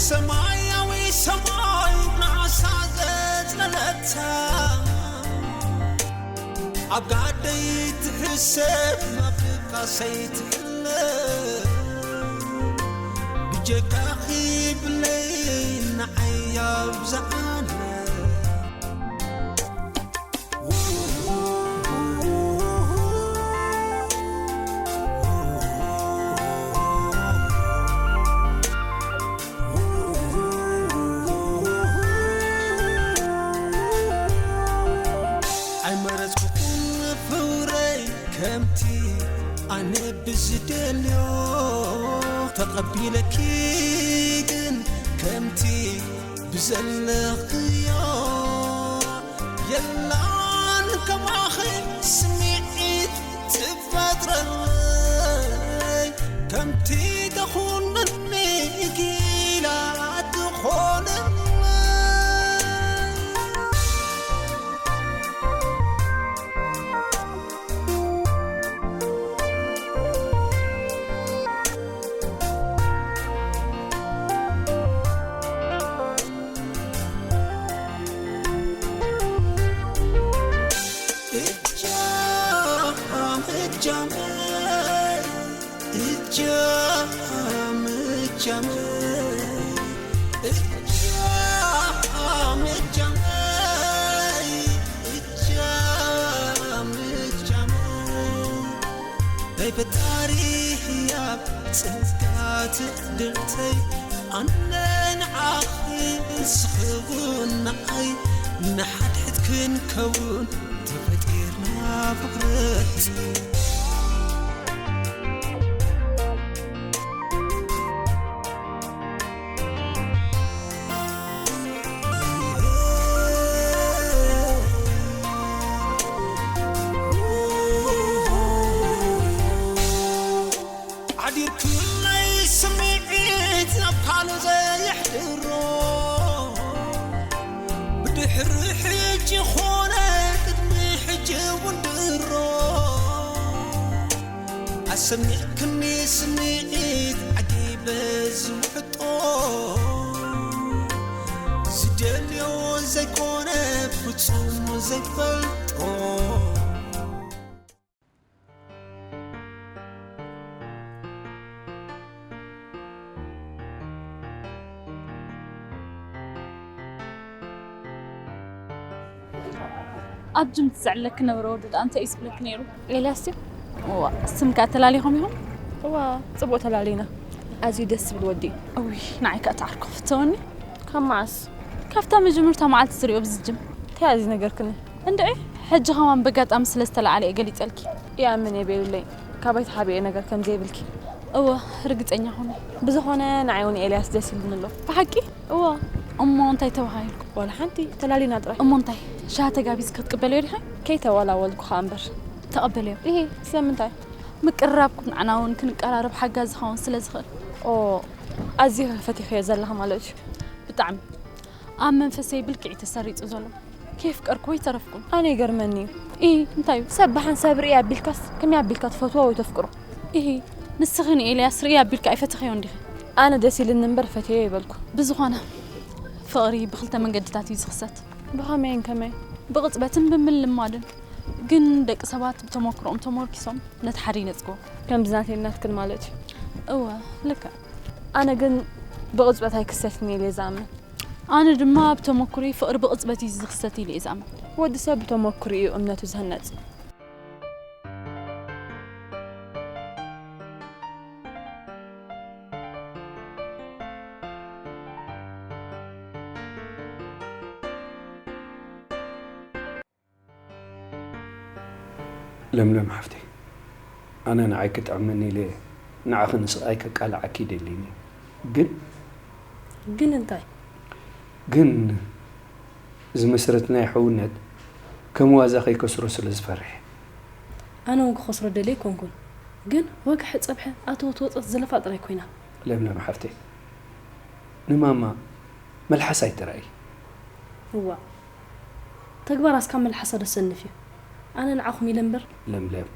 ሰማያዊ ሰማይ ንዓሳ ዘጽለለታ ኣብ ጋደይ ትሕሰብ መብቃሰይ ትሕለ ብጀካኺ ብለይ ንዓይ ኣብዝሓለ ኣይመረጽኩኹን ፍቕረይ ከምቲ ኣነ ብዝደልዮ ተቐቢለኪ ግን ከምቲ ብዘለኽዮ የላን ከማኺ ስምዒት ትፈጥረለይ ከምቲ ተኹነኒ ጊላ ትኾነለይ ናይ ፈጣሪ ህያብ ጸጋ ትዕድልተይ ኣነ ንዓኺ ንስኺ እውን ንዓይ ንሓድሕድ ክንከውን ተፈጢርና ፍቕረይ ሓዲርክለይ ስምዒት ናብ ካልእ ዘየሕድሮ ብድሕሪ ሕጂ ኾነ ቅድሚ ሕጂ እውን ድሮ ኣሰሚዕክኒ ስምዒት ዓጊበ ዝውሕጦ ዝደልዮ ዘይኮነ ፍጹም ዘይፈልጦ ኣብ ጅም ትስዕለኪ ነበረ ወዲ ደኣ እንታይ እዩ ዝብለኪ ነይሩ? ኤልያስ ድዩ? እዋ፣ ስም ከኣ ተላሊኹም ኢኹም? እዋ፣ ጽቡቕ ተላሊና። ኣዝዩ ደስ ዝብል ወዲ እዩ። እውይ፣ ንዓይ ከኣ እቲ ዓርኩ ክፍተወኒ። ካብ መዓስ? ካብታ መጀመርታ መዓልቲ ዝሪኦ ብዚ ጅም። እንታይ እዚ ነገርክኒ? እንድዒ፣ ሕጂ ከማን በጋጣሚ ስለ ዝተለዓለ እየ ገሊጸልኪ። ይኣምን እየ ቤሉለይ። ካባይ ተሓቢኤ ነገር ከም ዘይብልኪ። እወ፣ ርግጸኛ ኹኒ። ብዝኾነ ንዓይ እውን ኤልያስ ደስ ኢሉኒ ኣሎ። ብሓቂ? እወ። እሞ እንታይ ተባሃሂልኩም? ዋላ ሓንቲ፣ ተላሊና ጥራይ። እሞ እንታይ? ሻሂ ተጋቢዝኪ ክትቅበልዮ ዲኺ? ከይተወላወልኩ ኸኣ እምበር። ተቐበልዮ። ኢሂ፣ ስለምንታይ? ምቅርራብኩም ንዓና እውን ክንቀራረብ ሓጋዚ ክኸውን ስለ ዝኽእል። ኦ፣ ኣዚኺ ፈቲኽዮ ዘለኺ ማለት እዩ። ብጣዕሚ። ኣብ መንፈሰይ ብልክዕ እዩ ተሰሪጹ ዘሎ። ከየፍቀርኩ ኣይተረፍኩን። ኣነ ይገርመኒ እዩ። ኢሂ፣ እንታይ እዩ? ሰብ ብሓንሳብ ርእየ ኣቢልካስ ከመይ ኣቢልካ ትፈትዎ ወይ ተፍቅሮ? ኢሂ፣ ንስኺ ንኤልያስ ርእየ ኣቢልኪ ኣይፈተኽዮን ዲኺ? ኣነ ደስ ኢልኒ እምበር ፈትየዮ ኣይበልኩን። ብዝኾነ፣ ፍቕሪ ብኽልተ መንገድታት እዩ ዝኽሰት። ብኸመይን ከመይ? ብቕጽበትን ብምልማድን። ግን ደቂ ሰባት ብተመክሮኦም ተመርኪሶም ነቲ ሓደ ይነጽግዎ። ከምዚ ናተይን ናትክን ማለት እዩ። እወ፣ ልክዕ። ኣነ ግን ብቕጽበት ኣይክሰትን ኢለ እየ ዝኣምን። ኣነ ድማ ብተመኩሮይ ፍቕሪ ብቕጽበት እዩ ዝኽሰት ኢለ እየ ዝኣምን። ወዲ ሰብ ብተመኩርኡ እዩ እምነቱ ዝህነጽ። ለምለም ሓፍተይ፣ ኣነ ንዓይ ክጥዕመኒ ኢለ ንዓኺ ንስቓይ ከቃልዓኪ ኣይደልን እየ። ግን ግን እንታይ? ግን ዝመስረትናዮ ሕውነት ከም ዋዛ ከይከስሮ ስለ ዝፈርሕ። ኣነ እውን ክኸስሮ ደልየ ኣይኮንኩን፣ ግን ወግሐ ጸብሐ ኣተወት ወጸት ዝለፋ ጥራይ ኮይና። ለምለም ሓፍተይ፣ ንማማ መልሓስ ኣይትርኣዪ። እዋእ፣ ተግባራስ ካብ መልሓሳ ዶ ዝሰንፍ እዩ? ኣነ ንዓኹም ኢለ እምበር። ለምለም፣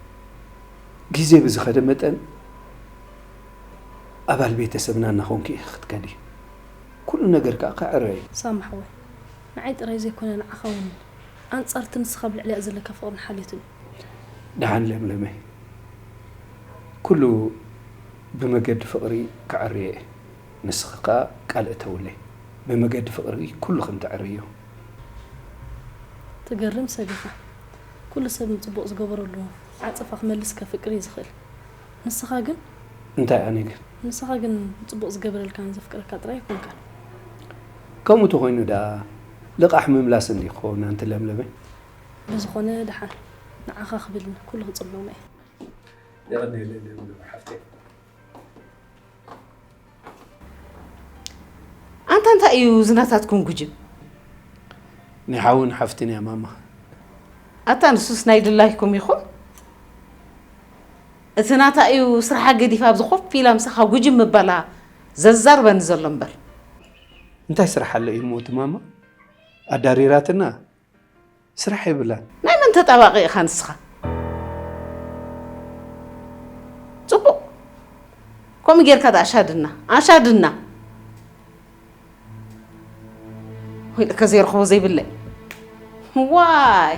ግዜ ብዝኸደ መጠን ኣባል ቤተሰብና እናኾንኪ ኢኺ ክትከዲ። ኩሉ ነገር ከኣ ክዕረ እዩ። ሳሚ ሓወይ፣ ንዓይ ጥራይ ዘይኮነ ንዓኻ እውን ኣንጻርቲ ንስኻ ኣብ ልዕሊኣ ዘለካ ፍቕርን ሓልዮትን እዩ። ደሓን ለምለመይ፣ ኩሉ ብመገዲ ፍቕሪ ክዕርዮ እየ። ንስኺ ከኣ ቃል እተውለይ፣ ብመገዲ ፍቕሪ ኩሉ ከም ተዕርዮ። ትገርም ሰብ ኢኻ። ኩሉ ሰብ ንጽቡቕ ዝገበረሉ ዓጸፋ ክመልስ ከፍቅር እዩ ዝኽእል። ንስኻ ግን እንታይ ኣነ ግን ንስኻ ግን ጽቡቕ ዝገበረልካን ዘፍቅረካ ጥራይ ኣይኮንካን። ከምኡ ተኾይኑ ደኣ ልቓሕ ምምላስ እንዲ ክኸውን ኣንቲ ለምለመይ። ብዝኾነ ደሓን ንዓኻ ክብል ኩሉ ክጽምም እየ። የቐንየለይ ለምለመ ሓፍተይ። ኣንታ እንታይ እዩ ዝናታትኩም ጉጅም? ናይ ሓውን ሓፍትን እያ ማማ። ኣታ ንሱስ ናይ ድላይኩም ይኹን። እቲ ናታ እዩ ስርሓ ገዲፋ ኣብዚ ኮፍ ኢላ ምሳኻ ጉጅም ምባላ ዘዛርበኒ ዘሎ እምበር። እንታይ ስራሕ ኣሎ እዩ ሞት ማማ? ኣዳሪራትና ስራሕ የብላን። ናይ መን ተጣባቂ ኢኻ ንስኻ? ጽቡቕ። ከምኡ ጌርካ ኣሻድና ኣሻድና። ወይ ለካ ዘይረኽቦ ዘይብለይ። ዋይ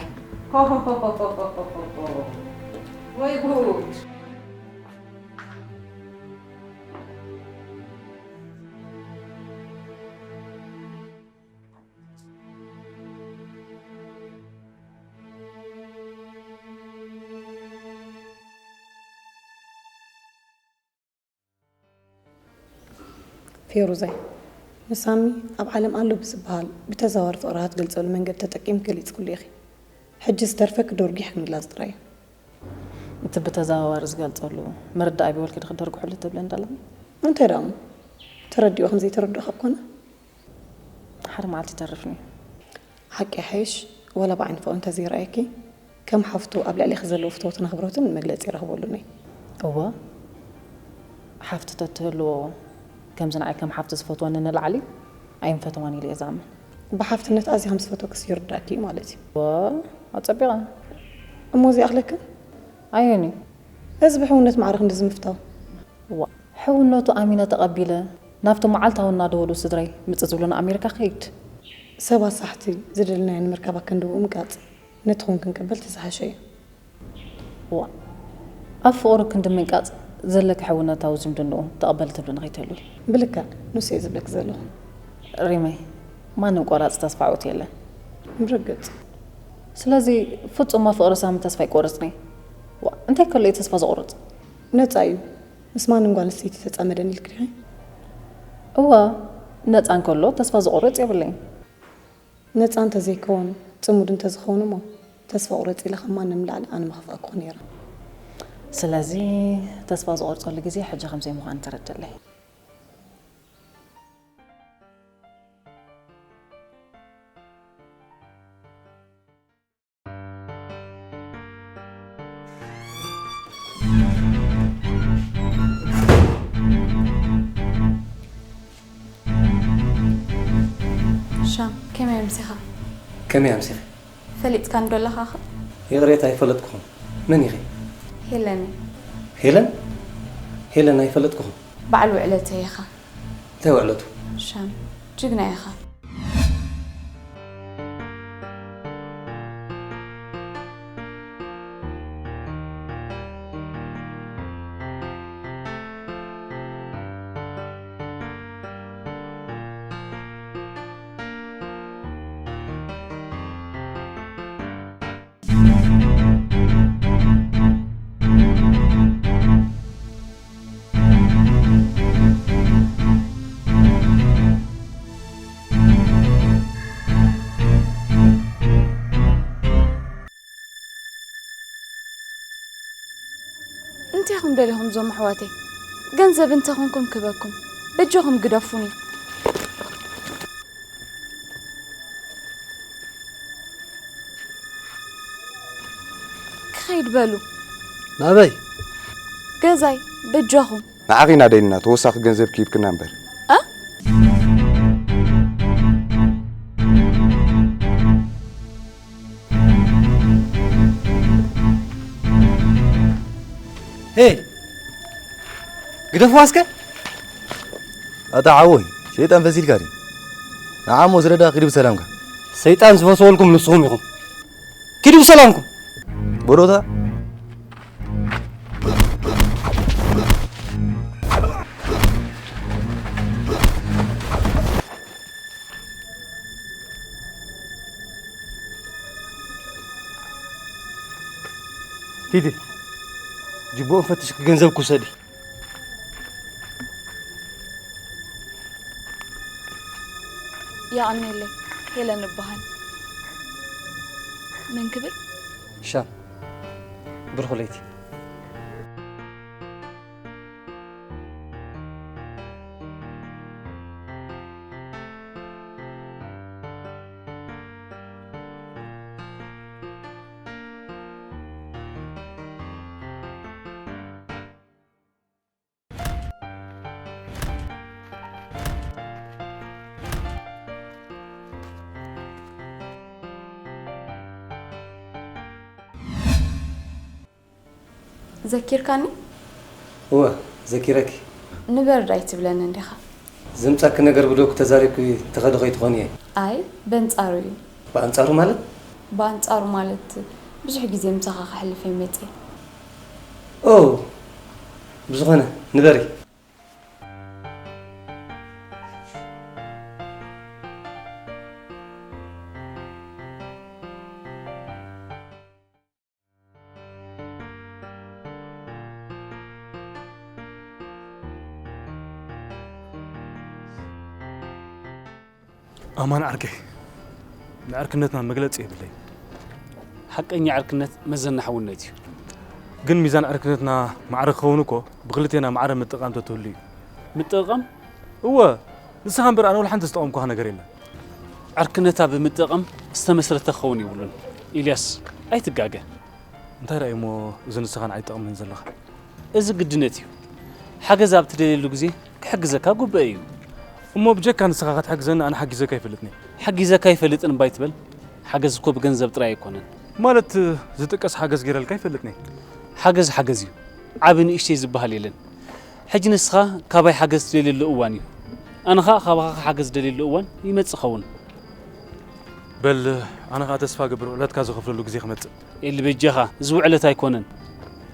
ወይ ጉድ። ፌሩዛይ፣ ንሳሚ ኣብ ዓለም ኣሎ ብዝበሃል ብተዘዋዋሪ ፍቕርኻ ትገልጸሉ መንገዲ ተጠቂምኪ ገሊጽክሉ ኢኺ። ሕጂ ዝተርፈኪ ዶርጊሕክንላጽ ጥራይ እዩ። እቲ ብተዘዋዋሪ ዝገልጸሉ ምርዳእ ኣይበልኪ ዶ ክትደርግሕሉ ትብሊ እንዳለኺ? እንታይ ደኣ እሞ? ተረዲኡ ከም ዘይተረድኦ ካብ ኮነ? ሓደ መዓልቲ ይተርፍኒ። ሓቂ ይሓይሽ፣ ወላ ብዓይኒ ፍቕሪ እንተዘይረኣየኪ፣ ከም ሓፍቱ ኣብ ልዕሌኺ ዘለዎ ፍትወትን ኣኽብሮትን መግለጺ ይረኽበሉን እየ። እወ፣ ሓፍቲ ተትህልዎ ከምዚ ንዓይ ከም ሓፍቲ ዝፈትወኒ ንላዕሊ ኣይምፈተዋን ኢለ እየ ዝኣምን። ብሓፍትነት ኣዝየ ከም ዝፈትወክስ ይርዳእኪ እዩ ማለት እዩ። እወ፣ ኣጸቢቐ። እሞ እዚ ይኣኽለክን? ኣየን እዩ? እዚ ብሕውነት ማዕረ ክንድዚ ምፍታው? እዋ፣ ሕውነቱ ኣሚነ ተቐቢለ ናብቲ መዓልታዊ እናደወሉ ስድራይ ምጽእ ዝብሉና ኣሜሪካ ከይድ። ሰባት ሳሕቲ ዝደለናዮ ንምርካብ ኣከንድብኡ ምቃጽ ነቲ ኹን ክንቅበል እቲ ዝሓሸ እዩ። እዋ፣ ኣብ ፍቕሩ ክንዲ ምንቃጽ ዘለኪ ሕውነታዊ ዝምድንኡ ተቐበሊ ትብልኒ ከይትህልዊ። ብልክዕ ንሱ እየ ዝብለኪ ዘለኹ። ሪመይ፣ ማንም ቆራጺ ተስፋ ዕውት የለን። ብርግጽ። ስለዚ ፍጹም ኣብ ፍቕሪ ሳሚ ተስፋ ኣይቆርጽን እየ። ዋ፣ እንታይ ከሎ እየ ተስፋ ዘቑርጽ? ነጻ እዩ። ምስ ማንም ጓል ኣንስተይቲ ተጻመደኒ ኢልኪ ዲኺ? እወ፣ ነጻ እንከሎ ተስፋ ዝቑርጽ የብለይን። ነጻ እንተዘይከውን፣ ጽሙድ እንተዝኸውን እሞ፣ ተስፋ ቁረጽ ኢለ ካብ ማንም ንላዕሊ ኣነ ምኸፍኣኩኺ ነይረ። ስለዚ ተስፋ ዝቖርጸሉ ግዜ ሕጂ ከም ዘይምዃኑ ተረድኣለይ። ሻም፣ ከመይ ኣምሲኻ? ከመይ ኣምሲኺ? ፈሊጥካኒ ዶ ኣለኻኸ? ይቕሬታ ኣይፈለጥኩኹን። መን ኢኺ? ሄለን እየ። ሄለን? ሄለን ኣይፈለጥኩኹን። በዓል ውዕለተይ ኢኻ። እንታይ ውዕለቱ? ሻም፣ ጅግና ኢኻ። እንታይ ኢኹም ደሊኹም እዞም ኣሕዋተይ? ገንዘብ እንተኾንኩም ክበኩም፣ በጃኹም ግደፉኒ። ክኸይድ በሉ። ናበይ? ገዛይ፣ በጃኹም። ንዓኺ ኢና ደሊና፣ ተወሳኺ ገንዘብ ክሂብክና እምበር። እ? ሄይ! ግደፍዋ እስከ! ኣታ ዓወይ፣ ሸይጣን ፈዚልካ ድዩ? ንዓሞ ዝረዳ ክዲ ብሰላምካ። ሰይጣን ዝፈሰወልኩም ንስኹም ኢኹም። ኪዱ ብሰላምኩም። ቦዶታ። ኪዲ። ጅቦን ፈትሽኪ ገንዘብ ክውሰዲ። የቐንየለይ፣ ሄለን እበሃል። መን ክብል? ሻም፣ ብሩኽ ለይቲ። ዘኪርካኒ? እወ፣ ዘኪረኪ። ንበር ዳይ ትብለኒ እንዲኻ? ዘምጻኪ ነገር ብዶ ተዛሪብኪ ተኸዲ ከይትኾኒ እየ። ኣይ፣ በንጻሩ እዩ። ብኣንጻሩ ማለት? ብኣንጻሩ ማለት ብዙሕ ግዜ ምሳኻ ከሕልፍ እየ መጽየ። ኦ፣ ብዝኾነ ንበሪ። ኣማን ዓርከይ፣ ንዕርክነትና መግለጺ የብለይ። ሓቀኛ ዕርክነት መዘና ሕውነት እዩ። ግን ሚዛን ዕርክነትና ማዕረ ክኸውን እኮ ብክልቴና ማዕረ ምጥቓም ተትህሉ እዩ። ምጥቓም? እወ፣ ንስኻ እምበር ኣነ ወላ ሓንቲ ዝተቐምኩኻ ነገር የለን። ዕርክነታ ብምጥቓም ዝተመስረተ ክኸውን ይብሉን። ኢልያስ፣ ኣይትጋገ። እንታይ ደኣ እሞ እዚ ንስኻን ኣይጠቕምን ዘለኻ? እዚ ግድነት እዩ። ሓገዝ ኣብ ትደልየሉ ግዜ ክሕግዘካ ግቡእ እዩ። እሞ ብጀካ ንስኻ ክትሕግዘኒ ኣነ ሓጊዘካ ኣይፈልጥን እየ። ሓጊዘካ ኣይፈልጥን እምባ ኣይትበል። ሓገዝ እኮ ብገንዘብ ጥራይ ኣይኮነን። ማለት ዝጥቀስ ሓገዝ ገይረልካ ኣይፈልጥን እየ። ሓገዝ ሓገዝ እዩ። ዓቢ ንእሽተይ ዝበሃል የለን። ሕጂ ንስኻ ካባይ ሓገዝ ትደልየሉ እዋን እዩ። ኣነ ኸኣ ካባኻ ሓገዝ ዝደልየሉ እዋን ይመጽእ ኸውን። በል ኣነ ኸኣ ተስፋ ገብር ውዕለትካ ዝኸፍለሉ ግዜ ክመጽእ። ኤሊ በጃኻ፣ እዚ ውዕለት ኣይኮነን።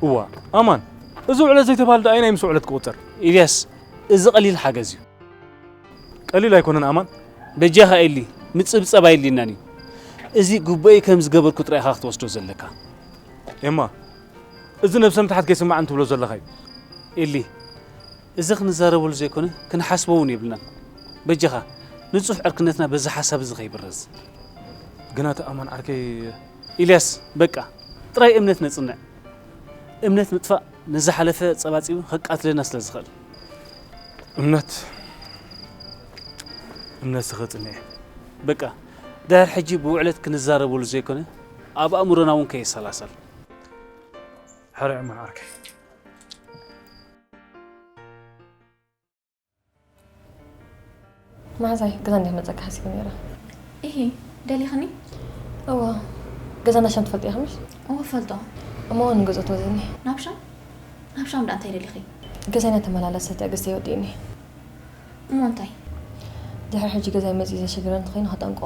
እዋ፣ ኣማን፣ እዚ ውዕለት ዘይተባህለ ደኣ ኣየናይ ምስ ውዕለት ክቑጸር? ኢልያስ፣ እዚ ቀሊል ሓገዝ እዩ። ቀሊል ኣይኮነን ኣማን። በጃኻ ኤሊ፣ ምጽብጻብ ኣየድልየናን እዩ። እዚ ግቡኤይ ከም ዝገበርኩ ጥራይ ኢኻ ክትወስዶ ዘለካ። ኤማ፣ እዚ ነብሰ ምትሓት ከይስማዓኒ ትብሎ ዘለኻ እዩ። ኤሊ፣ እዚ ክንዛረበሉ ዘይኮነ ክንሓስቦ እውን የብልናን። በጃኻ፣ ንጹህ ዕርክነትና በዚ ሓሳብ እዚ ከይብረዝ። ግና እቲ ኣማን ዓርከይ። ኢልያስ፣ በቃ፣ ጥራይ እምነት ነጽንዕ። እምነት ምጥፋእ ንዝሓለፈ ጸባጺቡ ከቃትለና ስለ ዝኽእል። እምነት፣ እምነት ስኸጽንዕ። በቃ፣ ድሕር ሕጂ ብውዕለት ክንዛረበሉ ዘይኮነ፣ ኣብ ኣእምሮና እውን ከየሰላሰል። ሕረ እመን ዓርከይ። መሓዛይ፣ ገዛ እንዲያ መጸካ ሓሲበ ነይረ። ኢሂ፣ ደሊኽኒ? እወ፣ ገዛ እንዳ ሻም ትፈልጥያ ኢኺ ምሽ? እወ፣ እፈልጦ። እሞ ንገዝኦ ትወስድኒ? ናብ ሻም? ናብ ሻም ደኣ እንታይ ደሊኺ? ገዛይ እናተመላለሰ ትዕግስቲ የወዲእኒ። እሞ እንታይ? ድሕሪ ሕጂ ገዛይ መጺኡ ዘሸግረኒ እንተኾይኑ ከጠንቅቖ።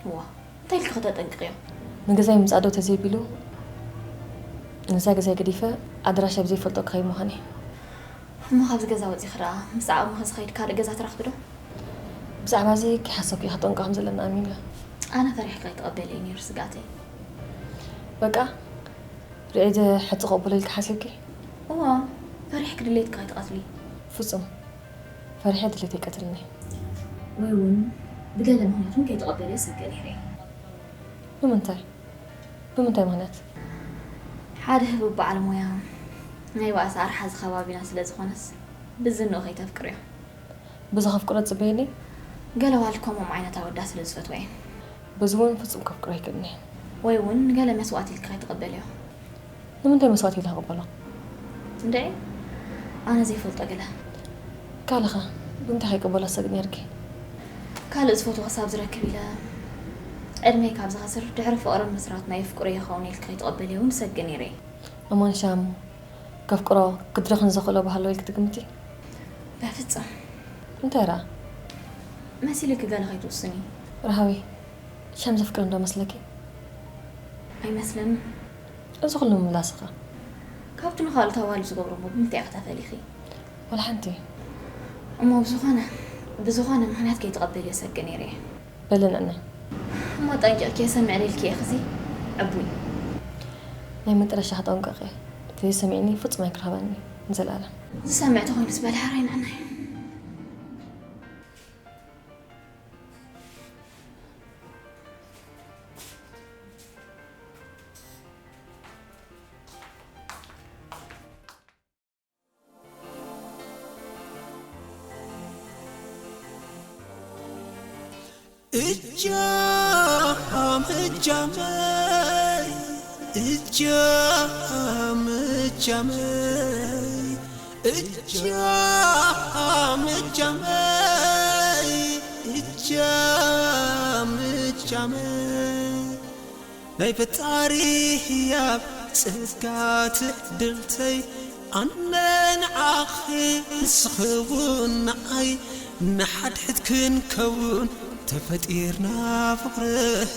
እዋ፣ እንታይ ኢልኪ ከተጠንቅቕዮ? ንገዛይ ምምጻእ ደው ተዘይቢሉ፣ ነዛ ገዛይ ገዲፈ ኣድራሻ ብዘይፈልጦ ክኸይድ ምዃን እዩ። እሞ ካብዚ ገዛ ወጺኺ ደኣ ምስ ዓቕምኺ ዝኸይድ ካልእ ገዛ ትረኽቢ ዶ? ብዛዕባ እዚ ከይሓሰብኩ እየ ክጠንቀቕ ከም ዘለና ኣሚነ። ኣነ ፈሪሕኪ ከይትቐበልዮ እዩ ነይሩ ስግኣተይ። በቃ፣ ርዒደ ሕቶ ክቕበሎ ኢልኪ ሓሲብኪ? እዋ፣ ፈሪሕኪ ድሌትኪ ከይትቐትሊ። ፍጹም። ፈሪሐ ድሌተይ ቀትልኒ። ወይ እውን ብገለ ምኽንያት እውን ከይትቐበልዮ ሰግእ ነይረ እየ። ብምንታይ? ብምንታይ ምኽንያት? ሓደ ህቡብ በዓል ሞያ ናይ ባእሲ ኣርሓ እዚ ከባቢና ስለ ዝኾነስ ብዝንኡ ከይተፍቅርዮ። ብዚ ከፍቅሮ ትጽበየኒ? ገለ ዋል ከምኦም ዓይነት ኣወዳት ስለ ዝፈትዎ እየ። በዚ እውን ፍጹም ከፍቅሮ ኣይክእልን እየ። ወይ እውን ንገለ መስዋእቲ ኢልኪ ከይትቕበልዮ። ንምንታይ መስዋእቲ ኢለ ክቕበሎ? እንድዒ፣ ኣነ ዘይፈልጦ ገለ። ካልእ ኸ ብምንታይ ከይቅበሎ ትሰግኢ ነይርኪ? ካልእ ዝፈትዎ ክሳብ ዝረክብ ኢለ ዕድመይ ካብ ዝኸስር ድሕሪ ፍቕርን መስራትና የፍቅሮ ይኸውን ኢልኪ ከይትቕበልዮ እውን እሰግእ ነይረ እየ። እሞ ንሻም ከፍቅሮ ክድረኽን ዘኽእሎ ባህሎ ኢልኪ ትግምቲ? በፍጹም። እንታይ ደኣ? መሲልኪ ገለ ከይትውስኒ። ረሃዊ፣ ከም ዘፍቅር እንዶ መስለኪ? ኣይመስለንን። እዚ ኩሉ ምምላስኻ? ካብቲ ንኻልኦት ኣዋልድ ዝገብሮ እሞ ብምንታይ ኢኺ ተፈሊኺ? ወላ ሓንቲ። እሞ ብዝኾነ፣ ብዝኾነ ምኽንያት ከይትቐበልዮ ሰግእ ነይረ እየ። በሊ ንዕናይ። እሞ ጠንቂቕኪ እየ ሰምዕለልኪ እየ ኽዚ ዕቡይ። ናይ መጨረሻ ክጠንቀቕ እየ። ተዘይሰሚዕኒ ፍጹም ኣይክረኽበኒ ንዘለኣለም። ዝሰምዕ ተኾይኑስ በሊ ሓራይ ንዕናይ። እጃም እጃመይ እጃም እጃመይ እጃም እጃመይ እጃም እጃመይ ናይ ፈጣሪ ህያብ ጸጋ ትዕድልተይ ኣነ ንዓኺ ንስኺ እውን ንዓይ ንሓድሕድ ክንከውን ተፈጢርና ፍቕርኺ።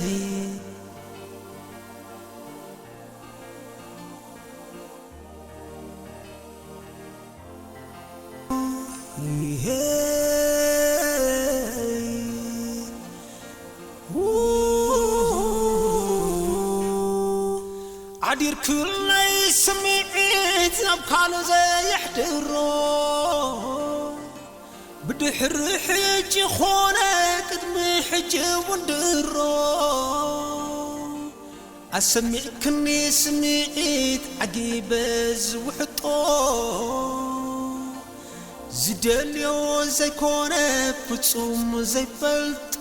ዓዲርክለይ ስምዒት ናብ ካልእ ዘየሕድሮ ብድሕሪ ሕጂ ኾነ ቅድሚ ሕጂ እውን ድሮ ኣሰሚዕክኒ ስምዒት ዓጊበ ዝውሕጦ ዝደልዮ ዘይኮነ ፍጹም ዘይፈልጦ።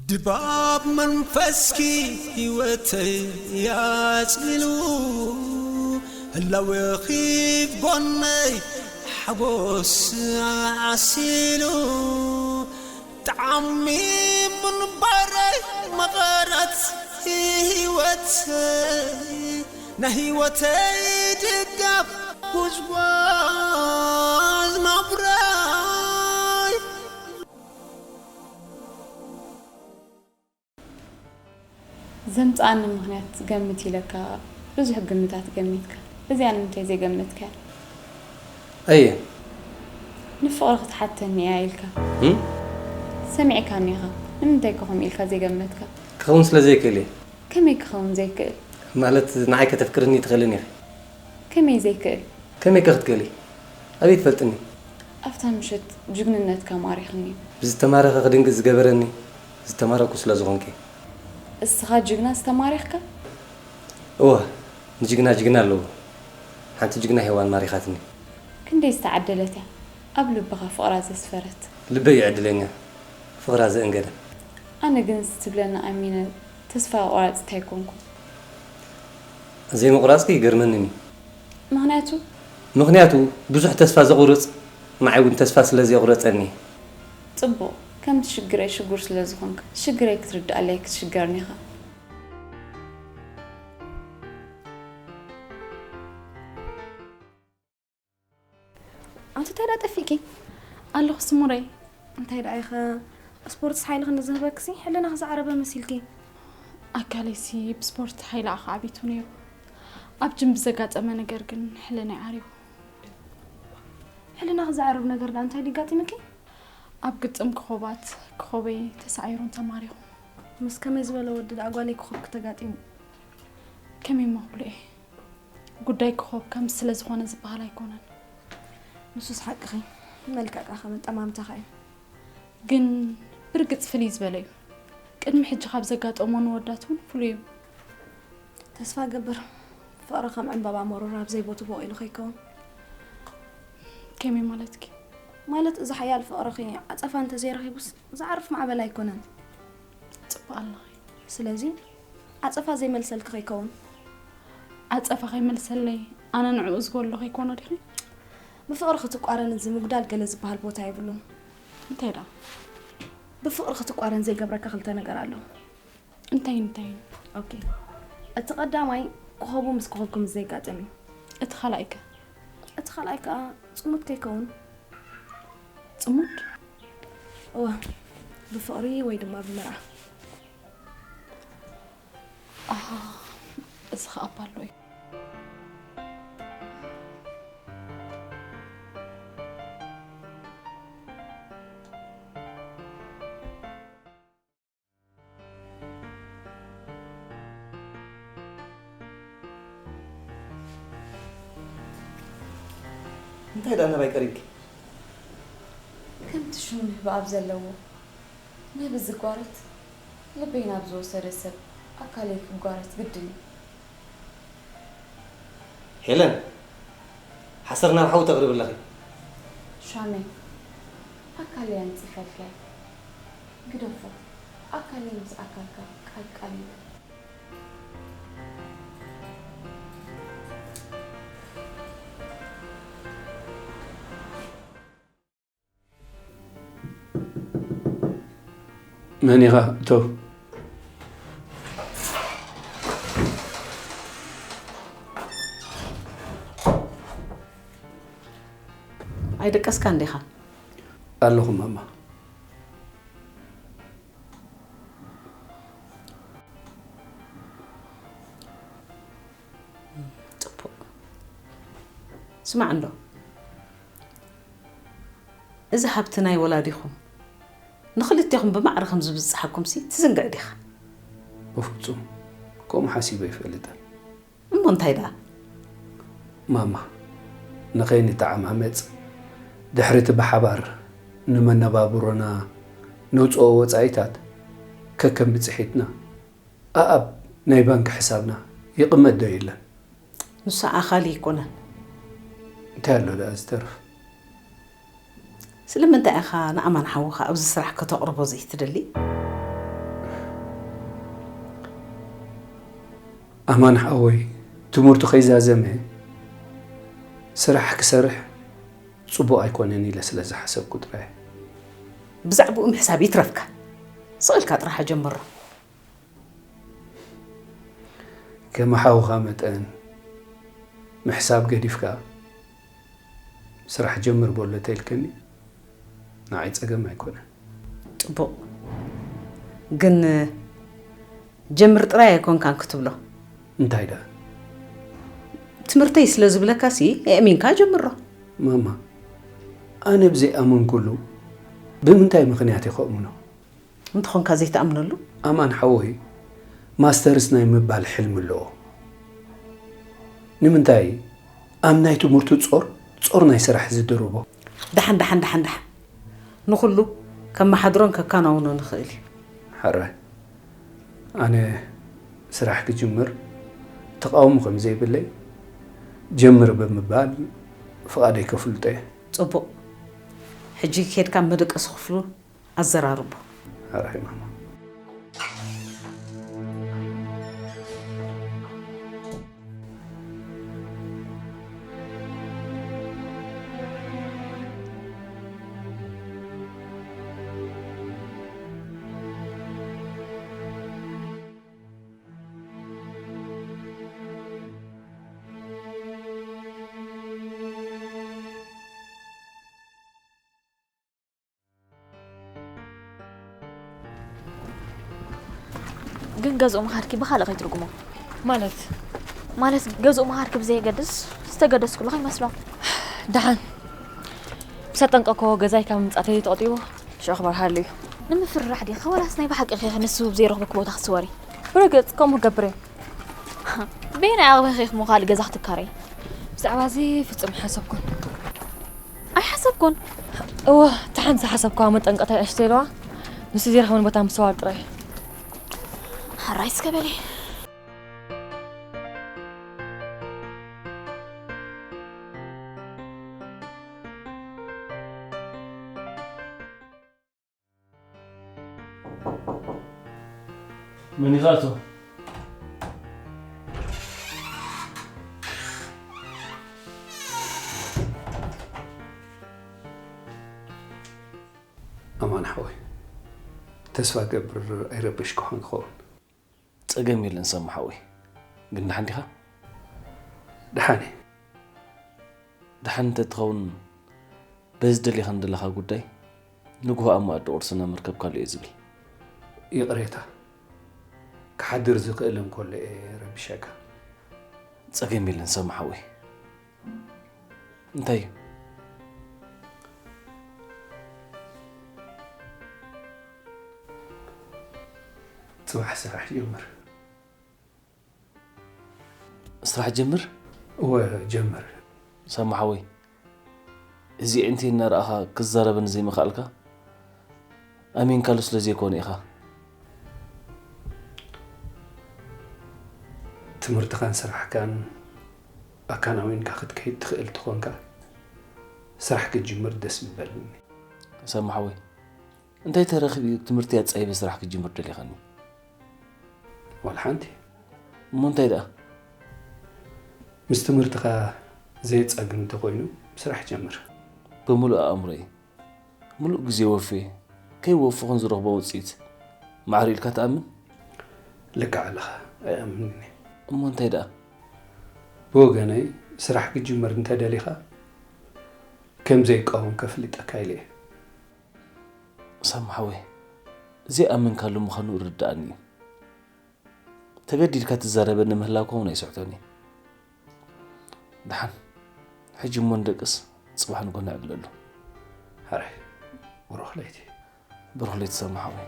ድባብ መንፈስኪ ህይወተይ ኣጽሊሉ፣ ህላወኺ ጎነይ ሓጎስ ዓሲሉ፣ ጣዕሚ ምንባረይ መቐረት ህይወተይ፣ ናይ ህይወተይ ድጋፍ ጉዝጓዝ ናብራይ። ዘምጽኣኒ ምኽንያት ገምት ኢለካ ብዙሕ ግምታት ገሚትካ። እዚኣ ንምንታይ ዘይገመትካያ? ኣየ። ንፍቕሪ ክትሓተኒ እያ ኢልካ። እም? ሰሚዕካኒ ኢኻ። ንምንታይ ከ ከምኡ ኢልካ ዘይገመትካ? ክኸውን ስለ ዘይክእል እየ። ከመይ ክኸውን ዘይክእል? ማለት ንዓይ ከተፍቅርኒ ትኽእልን ኢኺ። ከመይ ዘይክእል? ከመይ ከ ክትክእሊ? ኣበይ ትፈልጥኒ? ኣብታ ምሸት ጅግንነትካ ማሪኽኒ። ብዝተማረኸ ክድንግጽ ዝገበረኒ ዝተማረኩ ስለ ዝኾንኪ። እስኻ ጅግና ዝተማረኽካ? እወ፣ ንጅግና ጅግና ኣለዎ። ሓንቲ ጅግና ሄዋን ማሪኻትኒ። ክንደይ ዝተዓደለት እያ ኣብ ልብኻ ፍቕራ ዘስፈረት። ልበይ እዩ ዕድለኛ፣ ፍቕራ ዘእንገደ። ኣነ ግን እዚ ትብለኒ ኣሚነ ተስፋ ቆራጺት ኣይኮንኩን። ዘይምቑራጽኪ ይገርመንን እዩ። ምኽንያቱ? ምኽንያቱ ብዙሕ ተስፋ ዘቑርጽ ንዓይ እውን ተስፋ ስለ ዘየቑረጸኒ። ጽቡቕ፣ ከምቲ ሽግረይ ሽጉር ስለ ዝኾንካ፣ ሽግረይ ክትርድኣለይ ኣይክትሽገርን ኢኻ። ኣንቲ እንታይ ደኣ ጠፊእኪ? ኣለኹ ስሙረይ። እንታይ ደኣ ኢኸ ስፖርትስ ሓይሊ ክንዲ ዝህበክሲ ሕልናኺ ዝዓረበ መሲልኪ? ኣካለይሲ ብስፖርት ሓይሊ ኣኻ ዓቢቱ ነይሩ። ኣብ ጅም ብዘጋጠመ ነገር ግን ሕልናይ ዓሪቡ። ሕልናኺ ዝዓርብ ነገር ደኣ እንታይ ድዩ ኣጋጢምኪ? ኣብ ግጥም ክኾባት ክኾበይ ተሳዒሩን ተማሪኹ። ምስ ከመይ ዝበለ ወዲ ደኣ ጓለይ ክኾብኪ ተጋጢሙ? ከመይ እሞ ክብሎ እየ? ጉዳይ ክኾብ ከም ስለ ዝኾነ ዝበሃል ኣይኮነን። ንሱስ ሓቅኺ፣ መልክዕካ ከም ኣጠማምታኻ እዩ። ግን ብርግጽ ፍልይ ዝበለ እዩ። ቅድሚ ሕጂ ካብ ዘጋጠሞኒ ወዳት እውን ፍሉይ እዩ። ተስፋ እገብር ፍቕሪ ከም ዕምባባ መሮር ኣብ ዘይቦትኡ ቦቒሉ ከይከውን። ከመይ ማለትኪ? ማለት እዚ ሓያል ፍቕርኺ ዓጸፋ እንተዘይረኺቡስ ዝዓርፍ ማዕበል ኣይኮነን። ጽቡቕ ኣለኺ። ስለዚ ዓጸፋ ዘይመልሰልኪ ከይከውን። ዓጸፋ ከይመልሰለይ ኣነ ንዕኡ ዝጎሎ ከይኮኖ ዲኺ? ብፍቕሪ ክትቋረን እዚ ምጉዳል ገለ ዝበሃል ቦታ የብሉን። እንታይ ደኣ? ብፍቕሪ ክትቋረን ዘይገብረካ ክልተ ነገር ኣሎ። እንታይን እንታይን? ኦኬ። እቲ ቀዳማይ ኮኸቡ ምስ ኮኸብኩም ዘጋጥም እዩ። እቲ ካልኣይ ከ? እቲ ካልኣይ ከኣ ጽሙድ ከይከውን። ጽሙድ? እወ፣ ብፍቕሪ ወይ ድማ ብመርዓ። ኣሃ፣ እዚ ኸኣ ኣባሎ እዩ። እንታይ ደኣ ናባይ ቀሪብኪ? ከምቲ ሽሙ ምህባብ ዘለዎ፣ ምህቢ ዝጓረት፣ ልበይ ናብ ዝወሰደ ሰብ ኣካለይ ክጓረት ግድን እዩ። ሄለን፣ ሓሰር ናብ ሓዊ ተቕርቢ ኣለኺ። ሻሜ፣ ኣካለይ ኣንጺፈልካዮ። ግደፎ፣ ኣካለይ ምስ ኣካልካ ቃል ቃል ይበል። መን ኢኻ? እቶ። ኣይደቀስካን ዲኻ? ኣለኹ ማማ። ጽቡቕ። ስማዕ እንዶ፣ እዚ ሃብቲ ናይ ወላዲኹም ንኽልቴኹም ብማዕረ ከም ዝብጽሓኩምሲ ትዝንግዕ ዲኻ? በፍጹም ከምኡ ሓሲበ ኣይፈልጥን። እሞ እንታይ ደኣ? ማማ፣ ንኸይንተዓማመጽ፣ ድሕሪ እቲ ብሓባር ንመነባብሮና ነውጽኦ ወጻኢታት፣ ከከም ብጽሒትና፣ ኣኣብ ናይ ባንክ ሕሳብና ይቕመጥ ዶ የለን? ንሱ ኣኻሊ ኣይኮነን። እንታይ ኣሎ ደኣ ዝተርፍ? ስለምንታይ ኢኻ ንኣማን ሓውኻ ኣብዚ ስራሕ ከተቕርቦ ዘይትደሊ? ኣማን ሓወይ ትምህርቱ ከይዛዘመ ስራሕ ክሰርሕ ጽቡቕ ኣይኮነን ኢለ ስለ ዝሓሰብኩ ጥራይ። ብዛዕባኡ ምሕሳብ ይትረፍካ። ስቕ ኢልካ ጥራሕ ጀምሮ። ከም ሓውኻ መጠን ምሕሳብ ገዲፍካ ስራሕ ጀምር በሎ ተይልከኒ ንዓይ ጸገም ኣይኮነን። ጽቡቕ። ግን ጀምር ጥራይ ኣይኮንካን ክትብሎ። እንታይ ደኣ? ትምህርተይ ስለ ዝብለካሲ የእሚንካ ጀምሮ። ማማ፣ ኣነ ብዘይኣመንኩሉ ብምንታይ ምኽንያት እየ ከእምኖ? እንተኾንካ ዘይትኣምነሉ? ኣማን ሓወይ ማስተርስ ናይ ምባል ሕልሚ ኣለዎ። ንምንታይ ኣብ ናይ ትምህርቱ ጾር ጾር ናይ ስራሕ ዝድርቦ? ደሓን፣ ደሓን፣ ደሓን፣ ደሓን። ንኹሉ ከመሓድሮን ከካናውኖ ንኽእል እዩ። ሕራይ። ኣነ ስራሕ ክጅምር ተቓውሞ ከም ዘይብለይ ጀምር ብምባል ፍቓደይ ከፍልጦ እየ። ጽቡቕ። ሕጂ ኬድካ መደቀሲ ክፍሉ ኣዘራርቦ። ሕራይ ማማ። ግን ገዝኡ ምኻድኪ ብኻልእ ከይትርጉሞ። ማለት? ማለት ገዝኡ ምኻድኪ ብዘየገድስ ዝተገደስኩሉ ከይመስሎ። ደሓን ምስ ኣጠንቀቅክዎ ገዛይ ካብ ምምጻእተይ ተቖጢቡ ሽዑ ክበርሃሉ እዩ። ንምፍርራሕ ዲኺ ወላስ ናይ ብሓቂ ኺ ንሱ ብዘይረኽበኪ ቦታ ክትስወሪ? ብርግጽ ከምኡ ክገብር እየ። በየናይ ዓቕሚ ኺ እሞ ካልእ ገዛ ክትካረይ? ብዛዕባ እዚ ፍጹም ኣይሓሰብኩን። ኣይሓሰብኩን? እወ፣ እታ ሓንቲ ዝሓሰብክዋ መጠንቀቕታ ንእሽተይ ኢለዋ፣ ንሱ ዘይረኽበኒ ቦታ ምስዋር ጥራይ። ሕራይ እስከ በሊ። መን ኢኻ እቶ? ኣማን ሓወይ፣ ተስፋ ገብር ኣይረበሽኩኻን ክኸውን። ጸገም የለን ሳሚ ሓወይ። ግን ደሓን ዲኻ? ደሓን እየ። ደሓን እንተትኸውን በዚ ደሊኻን ደለኻ ጉዳይ ንግሆ ኣብ መኣዲ ቁርስና ምርከብካሉ እየ ዝብል። ይቕሬታ፣ ክሓድር ዝኽእል እንከሎ እየ ረቢሸካ። ጸገም የለን ሳሚ ሓወይ። እንታይ እዩ? ጽባሕ ስራሕ ጀምር። ስራሕ ጀምር? እወ ጀምር። ሳሚ ሓወይ፣ እዚ ዕንቲ እናረኣኻ ክዛረበኒ ዘይምኽኣልካ ኣሚንካሉ ስለ ዘይኮነ ኢኻ። ትምህርትኻን ስራሕካን ኣካናዊንካ ክትከይድ ትኽእል ትኾንካ ስራሕ ክትጅምር ደስ ምበልኒ። ሳሚ ሓወይ፣ እንታይ ተረኺቡ እዩ ትምህርቲ ኣጻይበ ስራሕ ክትጅምር ደሊኻኒ? ዋላ ሓንቲ። እሞ እንታይ ደኣ? ምስ ትምህርትኻ ዘየጻግም እንተኾይኑ ስራሕ ጀምር። ብምሉእ ኣእምሮይ፣ ምሉእ ግዜ ወፍየ፣ ከይወፍኹን ዝረኽቦ ውጽኢት ማዕረ ኢልካ ትኣምን? ልክዕ ኣለኻ፣ ኣይኣምንን እየ። እሞ እንታይ ደኣ? ብወገነይ ስራሕ ክትጅምር እንተደሊኻ ከም ዘይቃወም ከፍልጠካ ኢለ እየ። ሳሚ ሓወይ፣ ዘይኣመንካሉ ምዃኑ ይርድኣኒ እዩ። ተገዲድካ ትዛረበኒ ምህላውካ እውን ኣይስሕቶን እዩ። ደሓን፣ ሕጂ እሞ ንደቅስ፣ ጽባሕ ንጎ ንዕብለሉ። ሕራይ፣ ብሩኽ ለይቲ። ብሩኽ ለይቲ ሳሚ ሓወይ።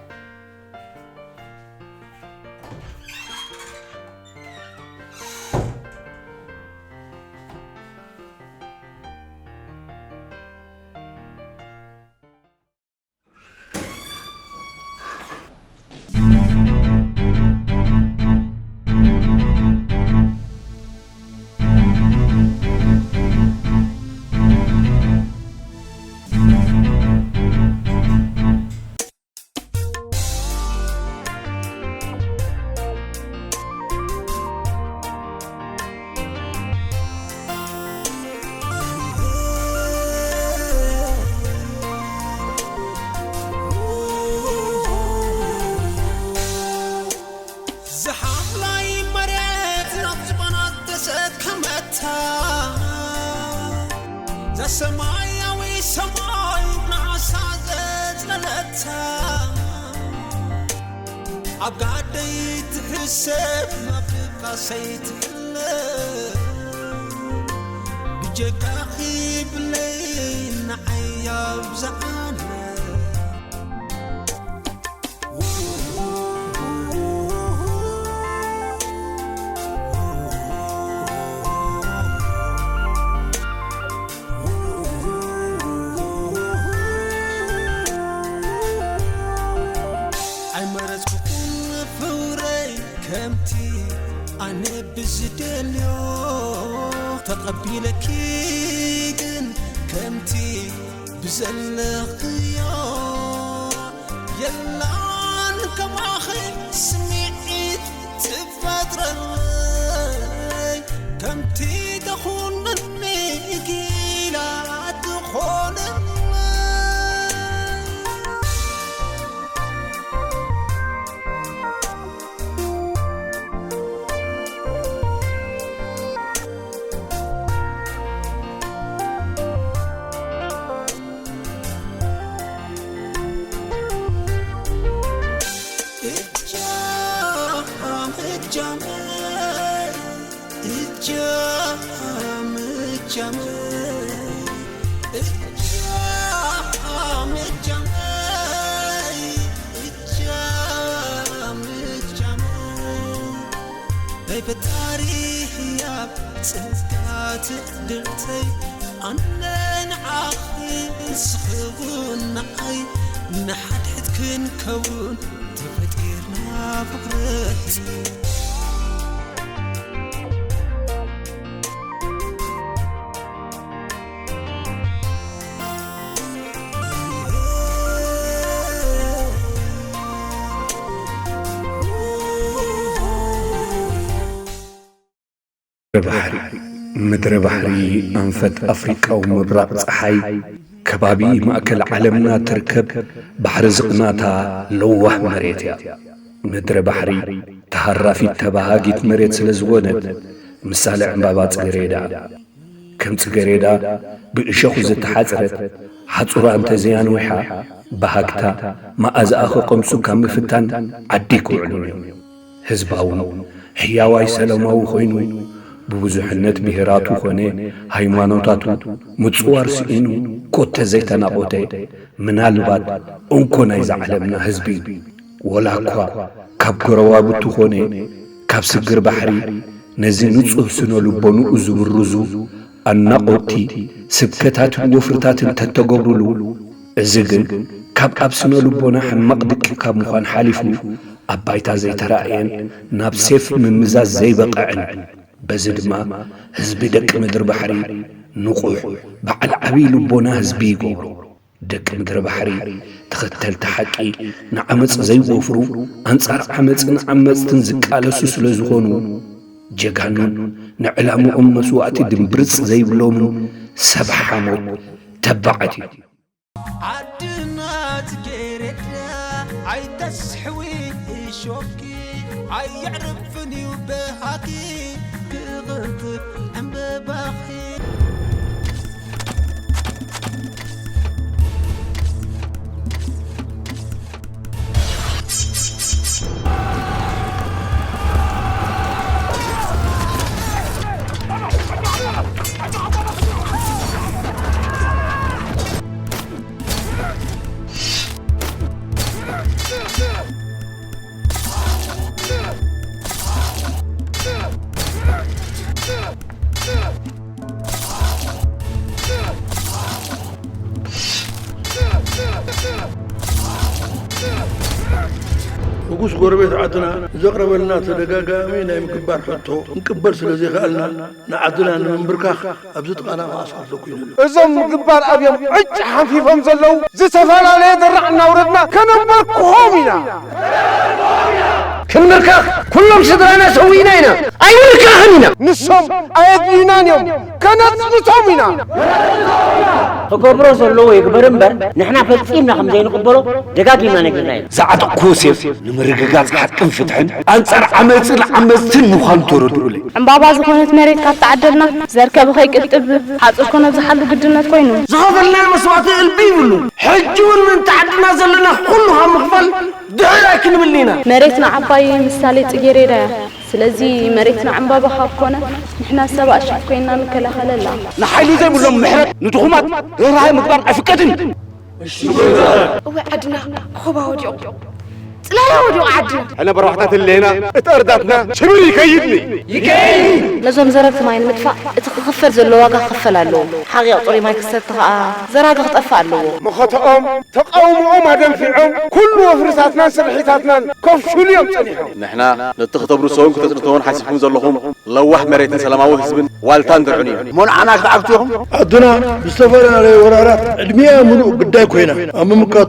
ዝሓምላይ መሬት ናብ ዝባና ተሰከመታ፣ ዘሰማያዊ ሰማይ ንዓሳ ዘጽለለታ፣ ኣብ ጋደይ ትሕሰብ ናብ ድቃሰይ ትሕለብ፣ ብጀካኺ ብለይ ንዓይ ኣብዝሓለ። ኣይመረጽኩኹን ፍቕረይ ከምቲ ኣነ ብዝደልዮ፣ ተቐቢለኪ ግን ከምቲ ብዘለኽዮ። የላን ከማኺ ስምዒት ትፈጥረለይ፣ ከምቲ ተኹንኒ ጊላ ትኾነለይ። ናይ ፈጣሪ ህያብ ጸጋ ትዕድልተይ፣ ኣነ ንዓኺ ንስኺ እውን ንዓይ፣ ንሓድሕድ ክንከውን ተፈጢርና ፍቕረይ። ባሕሪ፣ ምድረ ባሕሪ፣ ኣንፈት ኣፍሪቃዊ ምብራቕ ጸሓይ፣ ከባቢ ማእከል ዓለምና ትርከብ ባሕሪ ዝቕናታ ለዋህ መሬት እያ። ምድረ ባሕሪ ተሃራፊት ተባሃጊት መሬት ስለ ዝኾነት፣ ምሳሌ ዕምባባ ጽጌረዳ። ከም ጽጌረዳ ብእሾኹ ዝተሓጽረት ሓጹራ እንተ ዘያንዊሓ፣ በሃግታ መኣዛኣ ክቐምሱ ካብ ምፍታን ዓዲ ኣይክውዕሉን እዮም። ህዝባውን ሕያዋይ ሰላማዊ ኮይኑ፣ ብብዙሕነት ብሄራቱ ኾነ ሃይማኖታቱ ምጽዋር ስኢኑ ኮተ ዘይተናቖተ፣ ምናልባት እንኮ ናይዛ ዓለምና ህዝቢ እዩ። ወላ እኳ ካብ ጎረባብቱ ኾነ ካብ ስግር ባሕሪ ነዚ ንጹህ ስነ ልቦንኡ ዝብርዙ ኣናቖትቲ ስብከታትን ወፍርታትን ተተገብሩሉ፣ እዚ ግን ካብ ኣብ ስነ ልቦና ሕማቕ ድቂ ካብ ምዃን ሓሊፉ ኣብ ባይታ ዘይተራእየን ናብ ሴፍ ምምዛዝ ዘይበቕዕን፣ በዚ ድማ ህዝቢ ደቂ ምድሪ ባሕሪ ንቑሕ በዓል ዓብዪ ልቦና ህዝቢ ይገብሮ። ደቂ ምድሪ ባሕሪ ተኸተልቲ ሓቂ ንዓመጽ ዘይወፍሩ፣ ኣንጻር ዓመጽን ዓመጽትን ዝቃለሱ ስለ ዝኾኑ፣ ጀጋኑን ንዕላምኦም መስዋእቲ ድምብርጽ ዘይብሎምን ሰብ ሓሞት ተባዓት እዮም። ዓድና ጽጌረዳ ኣይተስሕዊ እሾኪ ኣየዕርፍን እዩ በሃኪ ክቕንጥብ ዕምበባኺ። ንጉስ ጎረቤት ዓድና ዘቕረበልና ተደጋጋሚ ናይ ምግባር ሕቶ ክንቅበል ስለ ዘይከኣልና፣ ንዓድና ንምንብርካኽ ኣብዚ ጥቓና ክኣስር ኣለኩ ኢሉ። እዞም ምግባር ኣብዮም ዕጭ ሓንፊፎም ዘለዉ ዝተፈላለየ ድራዕ እናውረድና ከነንበርክኾም ኢና። ክንምርካኽ ኩሎም ስድራና ሰዊእና ኢና፣ ኣይንምርካኽን ኢና። ንሶም ኣየድልዩናን እዮም፣ ከነጽንቶም ኢና። ክገብሮ ዘለዎ ይግበር እምበር፣ ንሕና ፈጺምና ከም ዘይንቕበሎ ደጋጊምና ነጊርና ኢና። ዝዓጠቕኩዎ ሴፍ ንምርግጋጽ ሓቅን ፍትሕን፣ ኣንጻር ዓመጽን ዓመጽትን ምዃኑ ተረድኡለይ። ዕምባባ ዝኾነት መሬት ካብ ተዓደልና፣ ዘር ከብኸይ ቅጥብ፣ ሓጹር ከነብዝሓሉ ግድነት ኮይኑ። ዝኸፈልናዮ መስዋእቲ እልቢ ይብሉን። ሕጂ እውን ምእንቲ ዓድና ዘለና ኩሉ ካብ ምኽፋል ድሕር ኣይክንብልን ኢና። መሬትና ዓባይ ምሳሌ ጽጌሬዳ እያ። ስለዚ መሬትና ዕምባባ ካብ ኮነ፣ ንሕና ሰብኣ ሽፍ ኮይንና ንከላኸለላ። ንሓይሊ ዘይብሎም ምሕረት፣ ንድኹማት ርህራሄ ምግባር ኣይፍቀድን እዩ። እወ ዓድና ኾባ ወዲቑ፣ ጽላላ ወዲቑ ዓድና። ሕነ በርባሕታት ህሌና፣ እቲ እርዳትና ሽብር ይከይድኒ። ነዞም ዘረርቲ ማይ ንምጥፋእ እቲ ክኽፈል ዘሎ ዋጋ ክኽፈል ኣለዎ። ሓቒቕ ጥሩይ ማይ ክሰቲ ኸኣ ዘራጊ ክጠፍእ ኣለዎ። መኸተኦም፣ ተቓውሞኦም ኣደንፊዖም፣ ኩሉ ወፍርታትናን ስርሒታትናን ከፍሽሉ እዮም ጸኒሖም። ንሕና ነቲ ክተብርሶውን ክተጽንቶውን ሓሲብኩም ዘለኹም ለዋህ መሬትን ሰላማዊ ህዝብን ዋልታን ድርዑን እዩ። እሞ ንዓና ክትዓግቱ ኢኹም? ዓድና ብዝተፈላለየ ወራራት ዕድሚኣ ምሉእ ግዳይ ኮይና ኣብ ምምካቱ